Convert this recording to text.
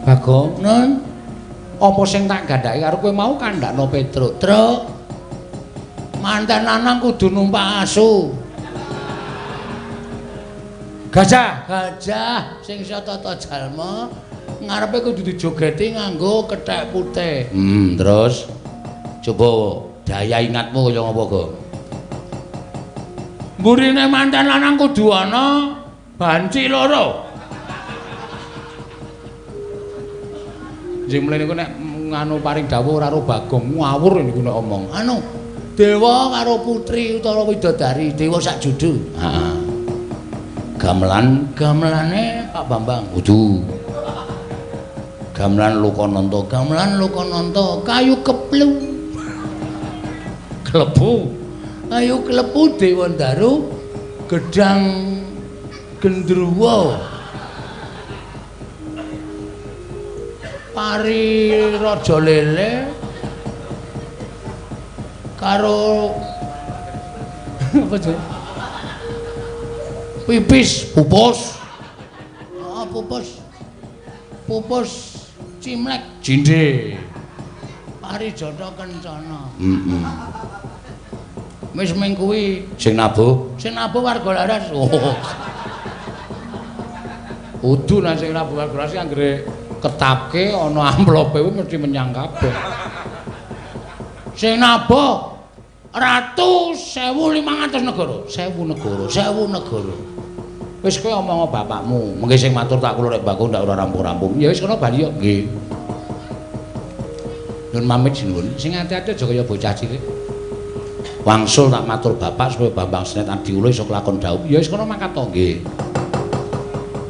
Bagong, Nun. Apa sing tak gandhake karo kowe mau kandhakno Petruk. Truk. Manten lanang kudu numpak asu. Gajah, gajah sing iso tata jalma ngarepe kudu dijogeti nganggo kethek putih. Terus coba daya ingatmu kaya ngapa, Gong? Mburine manten lanang kudu ana banci loro. Sing mlene niku nek nganu paring dawuh ora karo Bagong ngawur niku nek omong. Anu, dewa karo putri utawa widodari, dewa sak judu. Heeh. Gamelan, gamelane Pak Bambang. Kudu. Gamelan Lokananta, gamelan Lokananta, kayu keplu. Klebu. Kayu klebu Dewa Ndaru, gedang gendruwo. Pari Raja Lele karo apa jenenge? Pipis, pupus. Oh, pupus. Pupus cimlek jinde. Parijata kencana. Heeh. Wis ming kuwi sing nabuh, sing nabuh warga laras. Oh. Udu nang sing nabuh warga laras anggere ketapke ana amplope kuwi mesti menyang kabeh. Sing nabuh ratu 1500 negara, 1000 negara, 1000 negara. Wis kowe omong bapakmu, mengke sing matur tak kula rek Bagong ndak ora rampung-rampung. Ya wis kono bali yo. Nggih. Nyun pamit sinuwun. Sing ati-ati aja kaya bocah cilik. Wangsul tak matur bapak supaya Bambang Senet Adiwula iso kelakon dhaup. Ya wis kono mangkat to. Nggih.